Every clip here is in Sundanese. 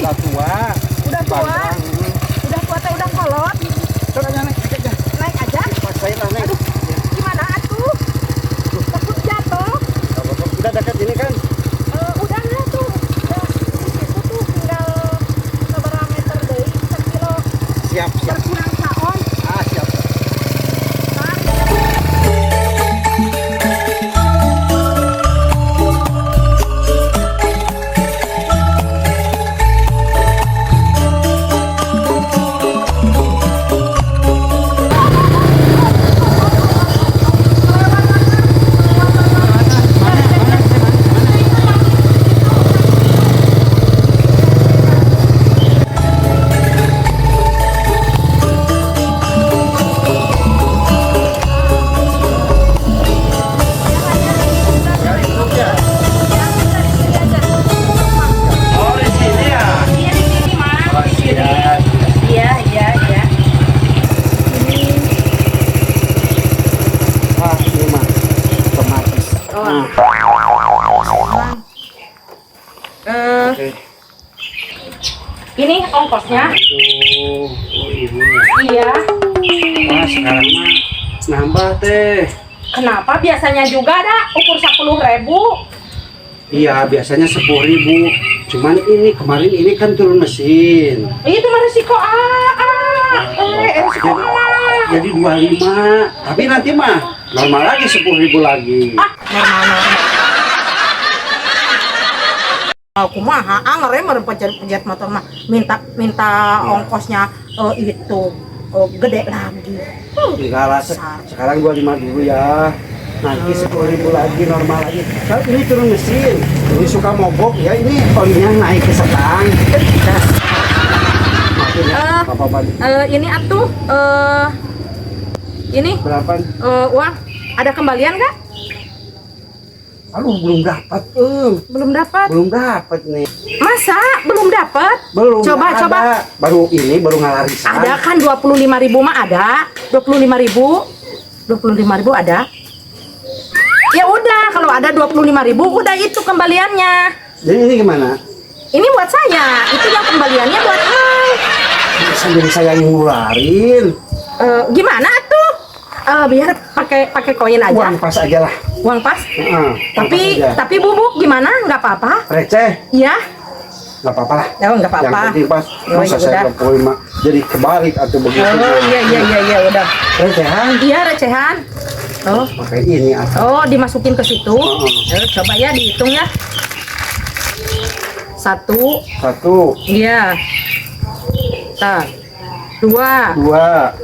Udah tua. Udah tua. Panjang. Udah tua teh udah kolot. Coba aja naik aja. Naik aja. Paksain lah naik. Aduh, gimana atuh? Takut jatuh. Nggak apa-apa. Udah dekat ini kan? Udah nggak tuh? Udah di situ tuh tinggal seberapa meter deui, sekilo Siap, siap. berkurang saon. Ah, siap. Ntar. Oh, di sini ya. Iya di sini, Mas. Oh, Di sini. siap. Iya, iya, iya. Ah, ini mah otomatis. Oh. Nah, Eh, oke. ini ongkosnya. Aduh, oh ibunya. Iya. Wah, sekarang mah nambah teh. Kenapa biasanya juga ada ukur 10.000? Iya, biasanya 10.000. Cuman ini kemarin ini kan turun mesin. Itu mah resiko resiko ah. Jadi 25. Tapi nanti mah normal lagi 10.000 lagi. Ah, normal normal. Aku mah anger meureun pejet motor mah minta minta ongkosnya itu gede lagi. Enggak lah, sekarang 25 dulu ya. Nanti 10.000 lagi normal lagi. Kalau ini turun mesin, ini suka mogok ya, ini olinya naik ke setang. Nah. Maafin ya, Eh. apa-apa. Ini atuh ini Berapa? Uang ada kembalian nggak? Aduh, belum dapat. Belum dapat. Belum dapat nih. Masa belum dapat? Belum. Coba ada. coba. Baru ini baru ngalarisan. Ada kan 25.000 mah ada. 25.000. 25.000 ada. Ya udah, kalau ada 25.000 udah itu kembaliannya. Jadi ini gimana? Ini buat saya, itu yang kembaliannya buat Mang. Bisa jadi saya yang ngularin. Gimana tuh? Biar pakai pakai koin aja. Uang pas aja lah. Uang pas. Heeh, uang Tapi pas aja. tapi bubuk gimana? Nggak apa-apa. Receh, Iya. nggak apa-apa lah. Oh, nggak apa-apa. Yang penting pas. Oh, Masa ya saya udah. 25 jadi kebalik atau begitu. Oh, iya iya iya iya udah. Recehan. Iya, recehan. Oh. Pakai ini atau Oh, dimasukin ke situ. Heeh. Coba ya dihitung ya. Satu, satu, iya. Tar. Dua, dua,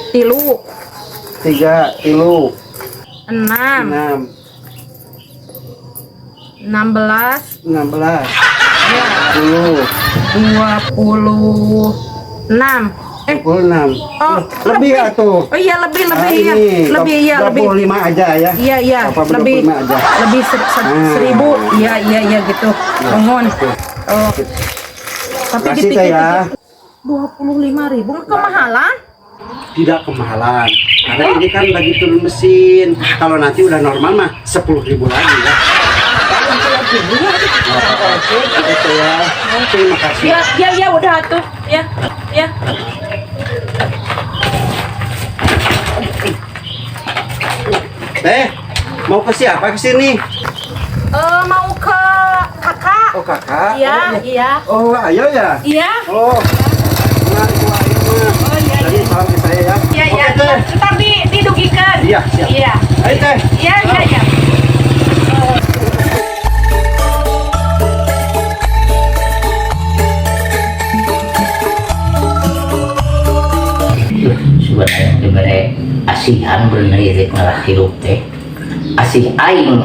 tilu, tiga, tilu, enam, enam, 16, 16, ya, 10, 26. 26. Oh, lebih atuh. Oh iya, lebih lebih Nah, iya. ini, Lebih iya, lebih. 25 aja ya. Iya, iya, Apa lebih 25 aja. lebih Ah. 1.000. Iya, iya, iya gitu. Mohon. Oh. Tapi Makasih, Teh, ya. dipikir-pikir 25.000 kemahalan. Tidak kemahalan. Karena ini kan lagi turun mesin. Kalau nanti udah normal mah 10.000 lagi ya. Nggak apa-apa. Oke ya. Terima kasih. Ya, ya, ya udah tuh. Ya, ya. Teh, mau ke siapa ke sini? Mau ke kakak. Oh, kakak. Iya, Oh, iya. Oh, ayo ya. Iya. Oh. Nah, itu ayo mah. Oh iya. Jadi salam ke saya ya. Iya, iya. Oke, Teh. Ntar didugikan. Iya, siap. Iya. Ayo, Teh. Iya, iya, iya. Sebenarnya dibere asihan bener ieu ngalah hirup teh asih aing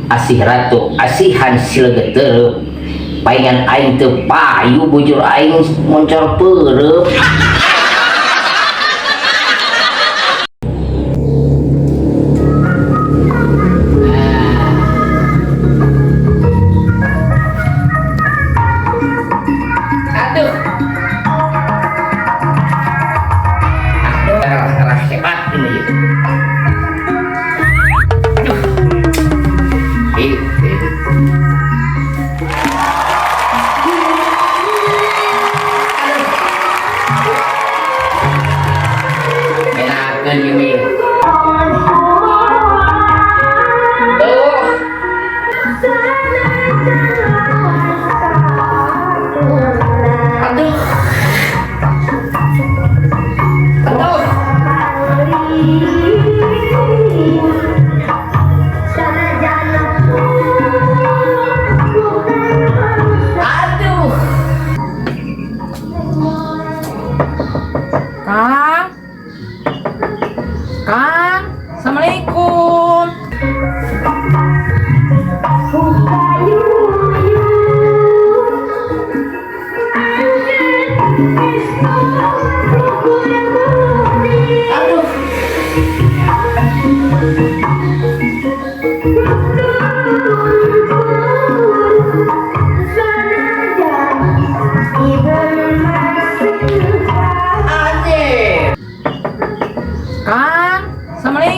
asih ratu asihan sileget teureub paingan aing teu payu bujur aing moncor peureub. Aduh. Aduh, arah hebat ini. Aduh. Ih, ih.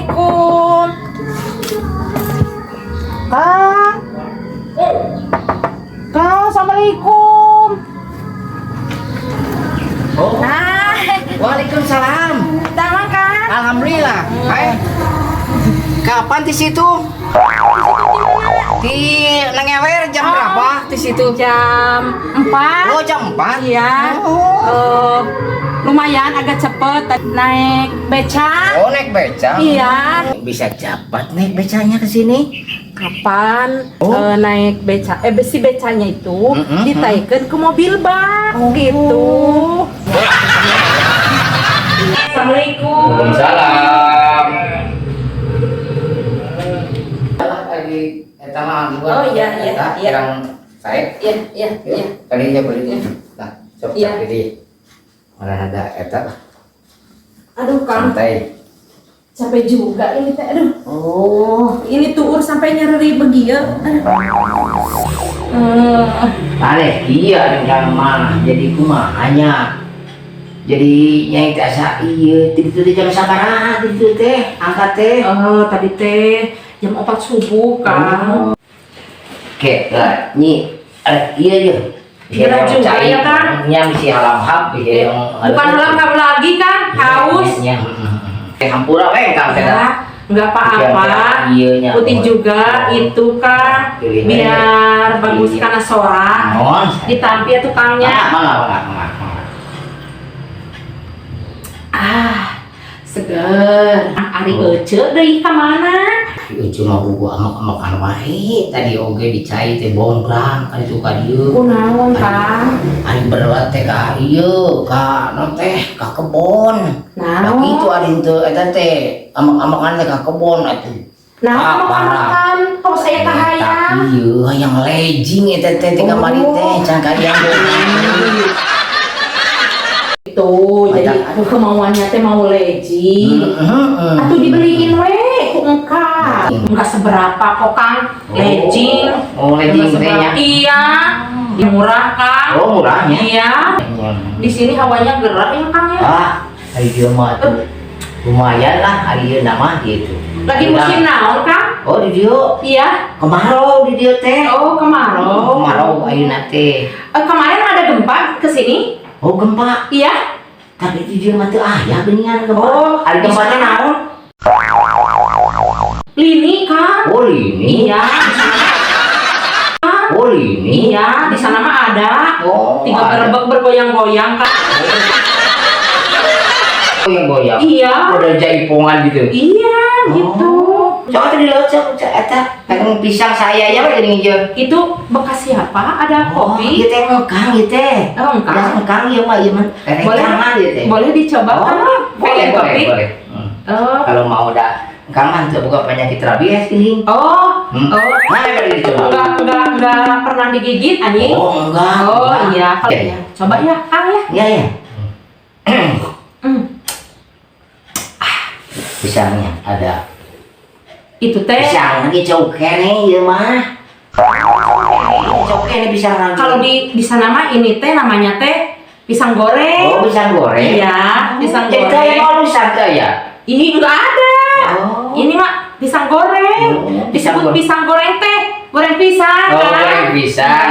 Assalamualaikum. Kang. Kang, assalamualaikum. Oh, Nah, waalaikumsalam. Damang, Kang. Alhamdulillah. Hai. Kapan di situ? Di Nengewer jam Oh. berapa di situ? Jam 4. Oh, jam 4. Iya. Oh. Lumayan agak cepet naik beca. Oh, naik beca. Iya. Bisa cepat naik becanya ke sini. Kapan Oh. naik beca? Besi becanya itu ditaikkan ke mobil bak gitu. Assalamualaikum. Waalaikumsalam. Lagi eta mah Oh, iya. Yang saya Iya. Kali ya boleh. Nah, sok Iya. sok di. Mana ada eta lah. Aduh, Kang, Santai. Capek juga ini teh. Aduh, Oh. ini tuur sampai nyeri begitu. Aduh. Aneh, iya dengan mah jadi kumaha nya. Jadi nyai teh asa ieu ti ditu teh jam sabaraha ti ditu teh angkat teh. Oh, tadi teh jam 4 subuh, Kang. Oke, lah nyi iya iya. Berat juga ya, Kang? Nya misi halamhap bisa yang Bukan halamhap lagi, Kang, haus. Nya. Eh, hampura we Kang teh. Ya, nggak apa-apa. Iya nya. Putih juga itu, Kang, Pilih. biar bagus Iya. karena sora. Naon? Ditampi ya tukangnya. Mangga, mangga, mangga, mangga. Ah, seger. Ari Ece deui ka mana? Ieu mah buku amak-amakan wae. Tadi oge dicai teh bongkrang ka ditu ka dieu. Kunaon, Kang? Ari berat teh ka ieu ka non teh ka kebon. Naon? Nah, kitu ari teu eta teh amak-amakan teh ka kebon atuh. Nah, Ah, makan-makan, kok saya kahayang. Iya, hayang legging eta teh teh kamari teh can kalian. Itu, jadi aduh kemauannya teh mau legging. Atau dibeliin we ku engkau. Enggak seberapa kok, Kang, legging. Oh, legging Nggak teh nya. seberapa. Iya, murah, Kang. Oh, murahnya. Iya. Di sini hawanya gerah ya, Kang, ya. Ah, ari dieu mah tuh lumayan lah ari ieu nama gitu. Lagi musim naon, Kang? Oh, di dieu Iya. kemarau di dieu teh. Oh, kemarau. Kemarau ayeuna teh. Kemarin ada gempa ke sini? Oh, gempa. Iya. Tapi di dieu mah teu aya geuningan gempa. Oh, Ari gempa teh naon? Lini, Kang. Oh, lini. Iya. Oh, lini. Iya, di sana mah ada. Oh, Tiga ada. gerbek bergoyang-goyang, Kang. Goyang-goyang. Iya. Udah jaipongan gitu. Iya, gitu. Coba tadi laut sok eta kacang pisang saya ya geuning ieu. Itu bekas siapa? Ada Oh, kopi? ieu teh engkang ieu teh. Oh, engkang. Ya, engkang ieu mah ieu mah. Boleh. Rencangan ieu teh. Boleh dicoba, Oh, Kang? boleh, Pengen boleh, kopi? boleh. Oh. Kalau mau dah engkang mah teu boga penyakit rabies geuning. Oh, oh. Nah, boleh dicoba. Enggak pernah digigit, anjing. Oh, enggak. Oh, enggak. iya. Kalau Iya, iya. coba ya, Kang, ya. Iya, iya. Pisangnya ada. Itu teh Pisang lagi cau keneh ieu mah. Cau keneh pisang lagi. Kalau di sana mah ini teh namanya teh pisang goreng. Oh, pisang goreng. Iya, pisang Jadi goreng. kayak mau teh ya? Ini enggak ada. Oh. Ini mah pisang goreng. Oh, pisang Disebut goreng. pisang goreng teh, goreng pisang, Oh, kan? goreng pisang.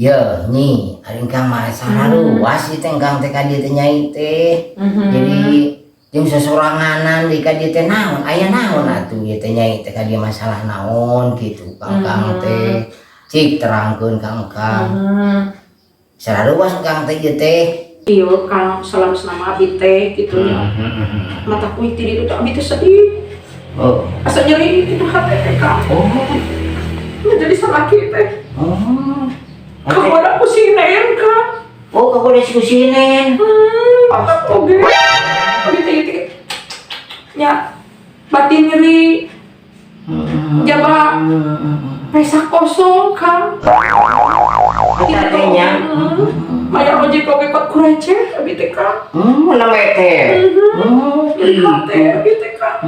Iya. Ya, nyi, ari engkang mah luas ieu teh engkang teh ka dieu teh nyai teh. Jadi jeung sesoranganan di ka dieu teh naon? Aya naon atuh ieu teh nyai teh ka dieu masalah naon gitu Kang Kang teh. Cik terangkeun ka engkang. Sararuas engkang teh ieu teh. Iya, Kang, salam sama abi teh gitu ya. Mata kuiti itu teh abi teh sedih. Oh. Asa nyeri itu hati teh, Kang. Oh. Menjadi salaki teh. Oh. Kagoda ku sinen, Kang. Oh, kagoda ku sinen. Mata oge. Abi teh itu. Ya, batin nyeri. Jaba pesak kosong, Kang. Gitu nya. Bayar ojek oge kot kureceh abi teh, Kang. Nembe teh. Nyeri hate abi teh, Kang.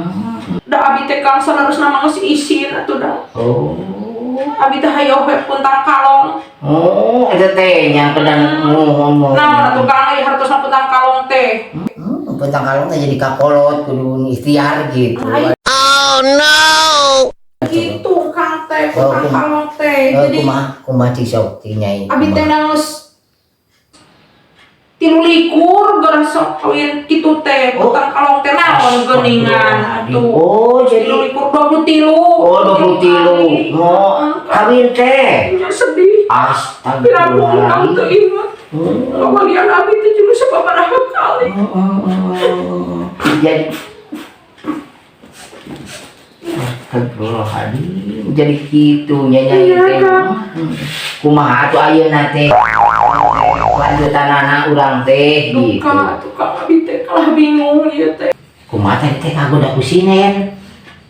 Da abi teh, Kang, salarusna mah geus isin atuh da. Oh. Abi teh hayoh we puntang kalong. Oh, eta teh nya kedan ngomong. Naon atuh, Kang, ieu hartosna puntang kalong teh? Petang kalong teh jadi kakolot kudu ikhtiar gitu. Gitu Kang teh, Oh, Kang kalong teh. Eh, Jadi kumaha kumaha cik sok cik Nyai. abi teh nangis 23 gara sok kawin kitu teh, Oh. petang kalong teh naon geuningan atuh. Oh, jadi 23 23. Oh, 23. Oh, kawin teh. Nya sedih. Piraku Kang teu Astagfirullahaladzim. inget. Kawalian abi teh juga sababaraha kali. Jadi Astagfirullahaladzim, jadi gitu nya Nyai Iya, teh. Kang. Kumaha atuh ayeuna teh lanjutanana urang teh gitu. Duka atuh Kang, abi teh kalah bingung ieu teh. Kumaha teh teh kagoda ku sinen?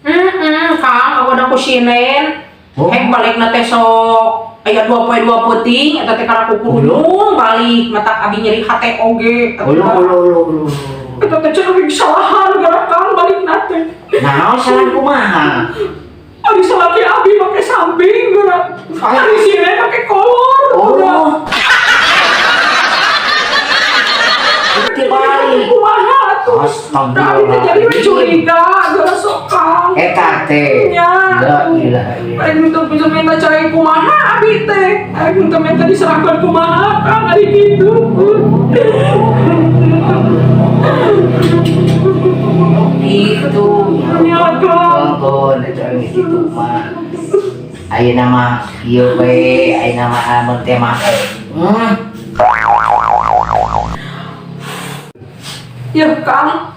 Heeh, Kang, aku ada ku sinen. Oh. Hek balikna teh sok aya dua poe dua peuting eta teh kana kukurung balik mata abi nyeri hate oge. Ulu ulu ulu ulu. Eta teh cenah kesalahan gara Kang balikna teh. Naon salah kumaha? Ari salaki abi make samping gara. Ari sinen make kolor. Oh. Dibalik. Kumaha atuh? Nah, abi teh jadi we curiga gara sok Kang. Eta teh. Ya. La ilaha illallah. Arek minta bisa minta cerai kumaha abi teh. Arek minta minta diserahkan kumaha Kang ari gitu. Gitu. Ya Kang. Oh, eta gitu mah. Ayeuna mah ieu we, ayeuna mah amun teh mah. Ya Kang.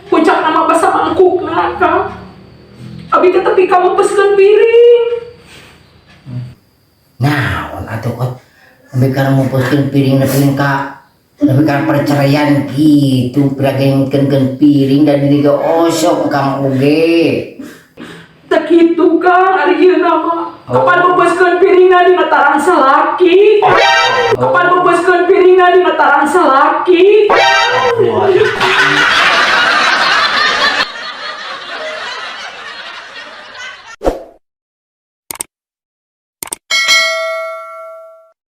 Puncak nama basa mangkukna Kang. Abi teh tepi ka mupeskeun piring. Naon atuh kot sampai kana ngumpulkeun piring nepi ka nepi kana perceraian gitu, pirageun piring dan diri ge osok Kang oge. Teu kitu Kang, ari ieu nama. Kapan mupeskeun piringna dina tarang salaki? Kapan mupeskeun piringna dina tarang salaki? Aduh,